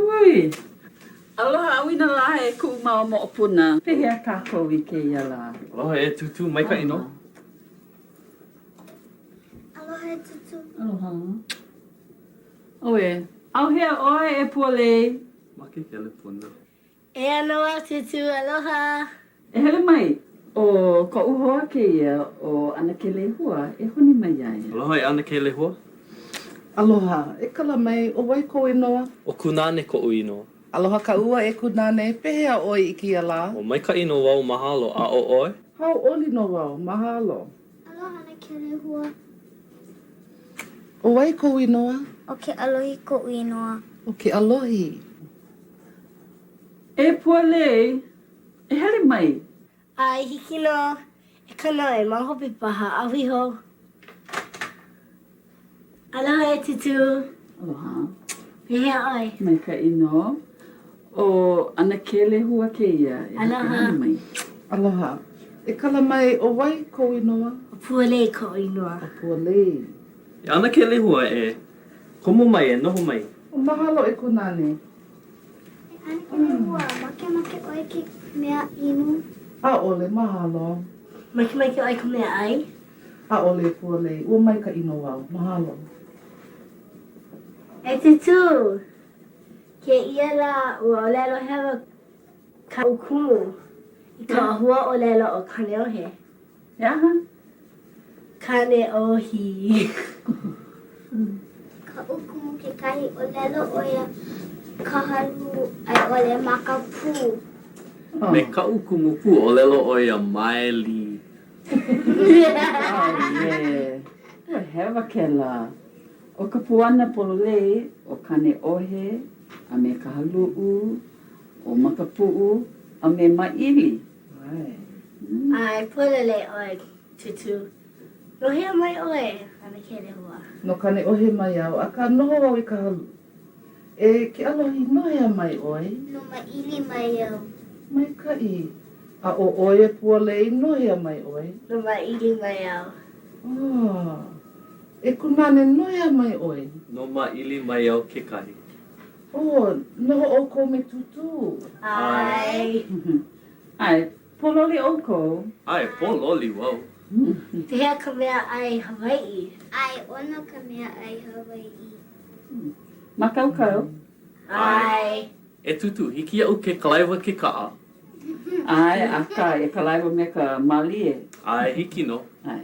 Hui! Aloha ʻauinalā e kuʻu mau moʻopuna. Pehea kākou i kēia lā? Aloha e Tūtū, maikaʻi nō. Aloha e Tūtū. Aloha. ʻOe, ʻauhea ʻoe e Pualei? Ma ke kelepona. Eia nō au Tūtū, aloha. E hele mai, ʻo koʻu hoa kēia ʻo ʻAnakē Lehua e honi mai iā ia. Aloha e ʻAnakē Lehua. Aloha, e kala mai, ʻo wai kou inoa? ʻO Kūnane koʻu inoa. Aloha kāua e Kūnane, pehea ʻoe i kēia lā? Ua maikaʻi nō wau, mahalo, a ʻo ʻoe? Hauʻoli nō wau, mahalo. Aloha ʻAnakē Lehua. ʻO wai kou inoa? ʻO Keʻalohi koʻu inoa. ʻO Keʻalohi. E Pualei, e hele mai. ʻAe, hiki nō. E Kanoe, ma hope paha, a hui hou. Aloha e Tūtū. Aloha. Pehea ʻoe? Maikaʻi nō. ʻO ʻAnakē Lehua kēia. Aloha. E hele mai. Aloha. E kala mai, ʻo wai kou inoa? ʻO Pualei koʻu inoa. ʻO Pualei. E ʻAnakē Lehua, e komo mai, e noho mai. Mahalo e Kūnane. E ʻAnakē Lehua, makemake ʻoe ke mea inu? ʻAʻole, mahalo. Makemake ʻoe ka mea ʻai? ʻAʻole, Pualei, ua maikaʻi nō wau. Mahalo. E Tūtū, kēia lā ua ʻōlelo hewa kaʻu kumu i ka hua ʻōlelo ʻo Kāneʻohe. He aha? Kāneʻohi. Kaʻu kumu kekahi ʻōlelo ʻo ia Kahaluʻu a i ʻole Makapuu. Me kaʻu kumu pū ʻōlelo ʻo ia Maeli. ʻAʻole. Ua hewa kēlā. ʻO ka puana pololei ʻo Kāneʻohe a me Kahaluʻu, ʻo Makapuʻu a me Māʻili. ʻAe, pololei ʻoe, Tūtū. No hea mai ʻoe, ʻAnakē Lehua? No Kāneʻohe mai au, akā noho au i Kahaluʻu. E Keʻalohi, no hea mai ʻoe? No Māʻili mai au. Maikaʻi. A ʻo ʻoe e Pualei, no hea mai ʻoe? No Māʻili mai au. Ah. E Kūnane, no hea mai ʻoe? No Māʻili mai au kekahi. Oh, noho ʻoukou me Tūtū? ʻAe. ʻAe, pōloli ʻoukou? ʻAe, pōloli wau. Pehea ka mea ʻai Hawaiʻi? ʻAe, ʻono ka mea ʻai Hawaiʻi. Mākaukau? ʻAe. E Tūtū, hiki iaʻu ke kalaiwa ke kaʻa? ʻAe, akā, e kalaiwa me ka mālie. ʻAe, hiki nō. ʻAe.